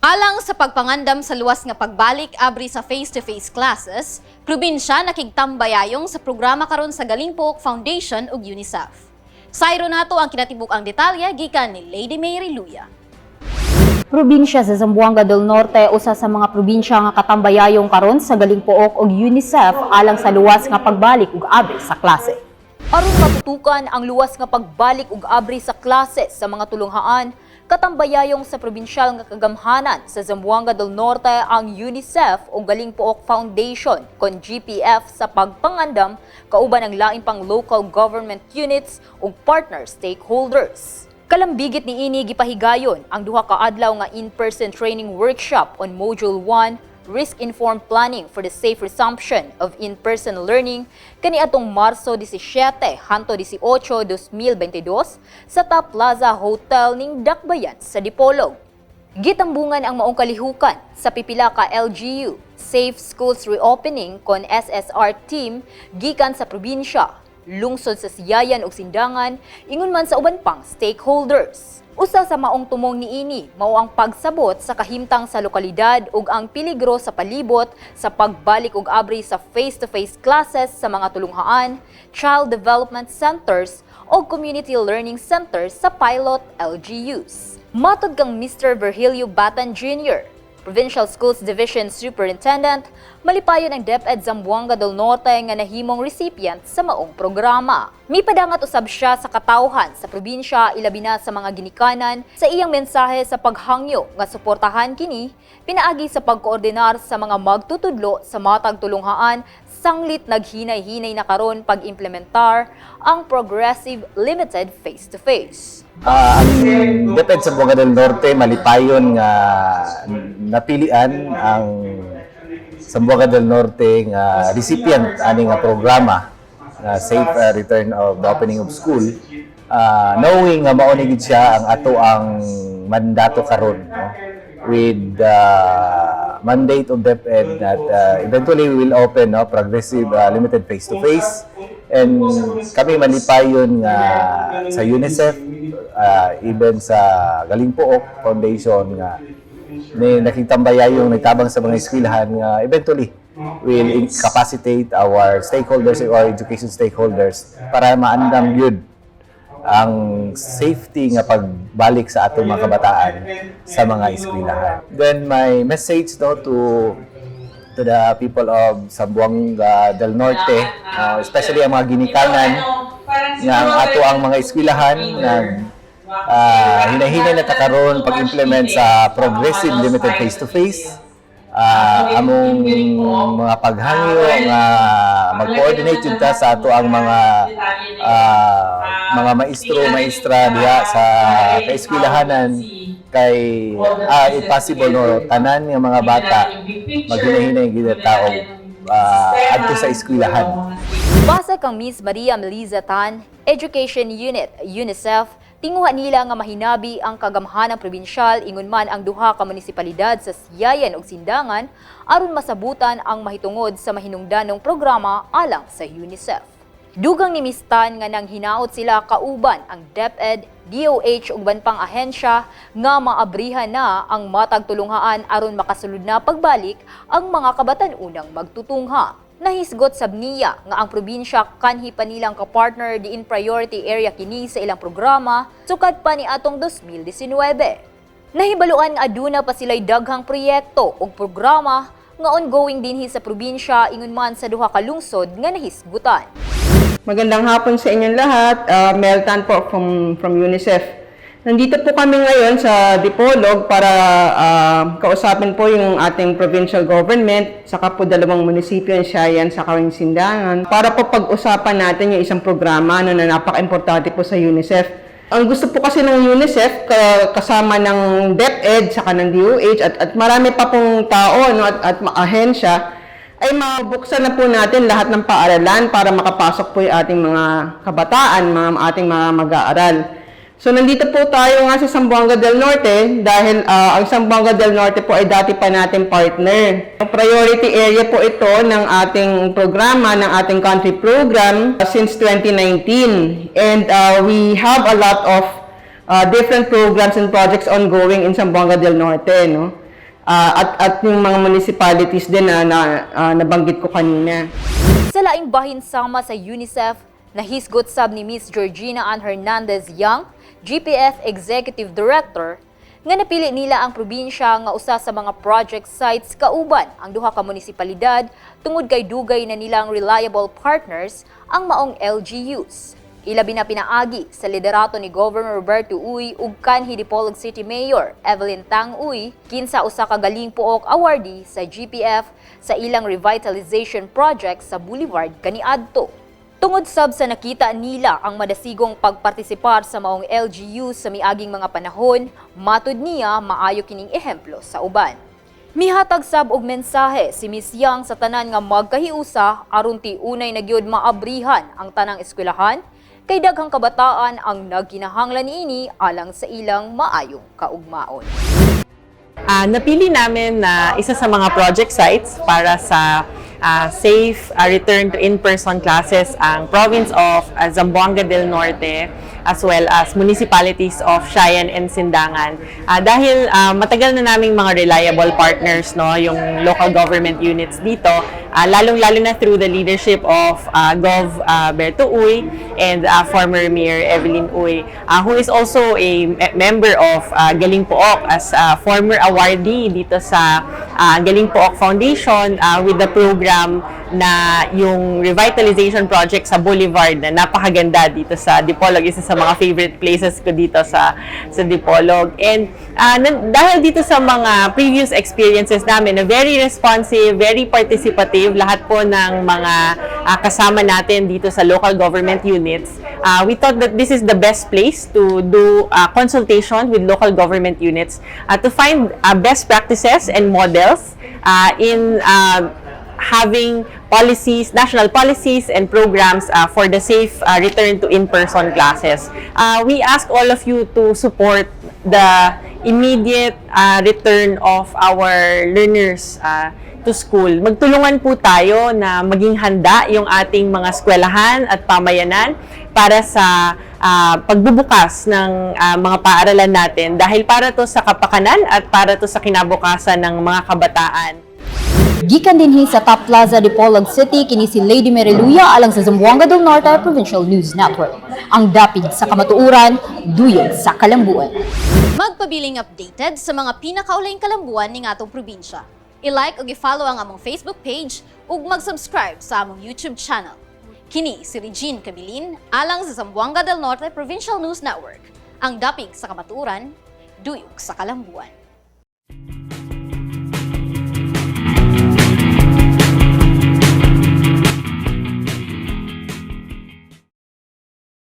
Alang sa pagpangandam sa luwas nga pagbalik abri sa face-to-face classes, probinsya nakigtambayayong sa programa karon sa Galing Pook Foundation ug UNICEF. Sayro nato ang kinatibuk-ang detalye gikan ni Lady Mary Luya. Probinsya sa Zamboanga del Norte usa sa mga probinsya nga katambayayong karon sa Galing Pook ug UNICEF alang sa luwas nga pagbalik ug abri sa klase. Aron matutukan ang luwas nga pagbalik ug abri sa klase sa mga tulunghaan, katambayayong sa probinsyal nga kagamhanan sa Zamboanga del Norte ang UNICEF ug Galing Pook Foundation kon GPF sa pagpangandam kauban ang lain pang local government units ug partner stakeholders. Kalambigit niini, gipahigayon ang duha ka adlaw nga in-person training workshop on Module 1, Risk-Informed Planning for the Safe Resumption of In-Person Learning, kaniadtong Marso 17 hanto 18, 2022 sa Top Plaza Hotel ning Dakbayan sa Dipolog. Gitambungan ang maong kalihukan sa pipila ka LGU Safe Schools Reopening kon SSR team gikan sa probinsya, lungsod sa Siayan ug Sindangan, ingon man sa uban pang stakeholders. Usa sa maong tumong niini mao ang pagsabot sa kahimtang sa lokalidad ug ang peligro sa palibot sa pagbalik ug abri sa face-to-face classes sa mga tulunghaan, child development centers o community learning centers sa pilot LGUs. Matod kang Mr. Virgilio Batan Jr., Provincial Schools Division Superintendent, malipayon ang DepEd Zamboanga del Norte nga nahimong recipient sa maong programa. Mipadangat usab siya sa katawhan sa probinsya, ilabi na sa mga ginikanan, sa iyang mensahe sa paghangyo nga suportahan kini pinaagi sa pagkoordinar sa mga magtutudlo sa matag tulunghaan sanglit naghinay-hinay na karon pag-implementar ang progressive limited face-to-face. Ang DepEd Zamboanga del Norte malipayon nga napilian ang Zamboanga del Norte nga recipient ani nga programa nga safe return of the opening of school, knowing nga mao ni gid siya ang ato ang mandato karon, no, with the mandate of DepEd that eventually we will open, no, progressive limited face to face. And kami malipayon nga sa UNICEF, even sa Galing Pook Foundation nga ni nakigtambayayong nagtabang sa mga eskwelahan nga eventually will capacitate our stakeholders or education stakeholders para maandam gyud ang safety nga pagbalik sa atong mga kabataan sa mga eskwelahan. Then my message, no, to the people of Zamboanga del Norte, especially ang mga ginikanan, nga ang ato ang mga eskwelahan nag hinahinay na ta karon pag-implement sa progressive limited face-to-face. Among mga paghangyo nga mag-coordinate jud ta sa ato ang mga maestro, maestra diha sa kaeskwelahanan kay if possible, no, tanan nga mga bata maghinahinay gid ta og adto sa eskwelahan. Base kang Miss Maria Melissa Tan, Education Unit, UNICEF, tinguha nila nga mahinabi ang kagamhanang probinsyal ingon man ang duha ka munisipalidad sa Siayan ug Sindangan aron masabutan ang mahitungod sa mahinungdanong programa alang sa UNICEF. Dugang ni Miss Tan nga nang hinaot sila kauban ang DepEd, DOH ug uban pang ahensya nga maabrihan na ang matag tulunghaan aron makasulod na pagbalik ang mga kabatan-unang magtutungha. Nahisgot sab niya nga ang probinsya kanhi pa nilang kapartner diin priority area kini sa ilang programa sukad pa ni atong 2019. Nahibaluan nga aduna pa sila'y daghang proyekto ug programa nga ongoing dinhi sa probinsya ingon man sa duha ka lungsod nga nahisgutan. Magandang hapon sa inyong lahat. Mel Tan po from UNICEF. Nandito po kami ngayon sa Dipolog para kausapin po yung ating provincial government, saka po dalawang munisipyo, yung Siayan, saka yung Sindangan, para po pag-usapan natin yung isang programa, no, na napaka-importante po sa UNICEF. Ang gusto po kasi ng UNICEF, kasama ng DepEd, saka ng DOH, at marami pa pong tao, no, at ahensya, ay mabuksan na po natin lahat ng paaralan para makapasok po yung ating mga kabataan, ating mga mag-aaral. So nandito po tayo nga sa Zamboanga del Norte dahil ang Zamboanga del Norte po ay dati pa natin partner. Priority area po ito ng ating programa, ng ating country program since 2019. And we have a lot of different programs and projects ongoing in Zamboanga del Norte, no? At yung mga municipalities din na nabanggit ko kanina. Sa laing bahin, sama sa UNICEF, nahisgot sab ni Miss Georgina Ann Hernandez Young, GPF Executive Director, nga napili nila ang probinsya nga usa sa mga project sites kauban ang duha ka munisipalidad tungod kay dugay na nilang reliable partners ang maong LGUs. Ilabi na pinaagi sa liderato ni Governor Roberto Uy ug kanhi Dipolog City Mayor Evelyn Tang Uy, kinsa usa ka Galing Pook awardee sa GPF sa ilang revitalization project sa Boulevard kaniadto. Tungod sab sa nakita nila ang madasigong pagpartisipar sa maong LGU sa miaging mga panahon, matud niya maayo kining ehemplo sa uban. Mihatag sab og mensahe si Miss Yang sa tanan nga magkahiusa aron tiunay na gyud maabrihan ang tanang eskwelahan kay daghang kabataan ang nagkinahanglan niini alang sa ilang maayong kaugmaon. Napili namin na isa sa mga project sites para sa safe return to in-person classes ang province of Zamboanga del Norte as well as municipalities of Cheyenne and Sindangan. Dahil matagal na naming mga reliable partners, no, yung local government units dito, lalong-lalo na through the leadership of Gov Berto Uy and former Mayor Evelyn Uy, who is also a member of Galing Pook as former awardee dito sa Galing Pook Foundation with the program na yung revitalization project sa Boulevard na napakaganda dito sa Dipolog, isa sa mga favorite places ko dito sa Dipolog. And dahil dito sa mga previous experiences namin na very responsive, very participative, lahat po ng mga kasama natin dito sa local government units, we thought that this is the best place to do consultation with local government units to find best practices and models in having policies, national policies and programs for the safe return to in-person classes. We ask all of you to support the immediate return of our learners to school. Magtulungan po tayo na maging handa yung ating mga eskwelahan at pamayanan para sa pagbubukas ng mga paaralan natin dahil para to sa kapakanan at para to sa kinabukasan ng mga kabataan. Gikan dinhi sa Top Plaza, Dipolog City, kini si Lady Mereluya alang sa Zamboanga del Norte Provincial News Network. Ang dapig sa kamatuoran, duyog sa kalambuan. Magpabiling updated sa mga pinakaulahing kalambuan ning atong probinsya. I-like ug i-follow ang among Facebook page ug mag-subscribe sa among YouTube channel. Kini si Regine Cabilin alang sa Zamboanga del Norte Provincial News Network. Ang dapig sa kamatuoran, duyog sa kalambuan.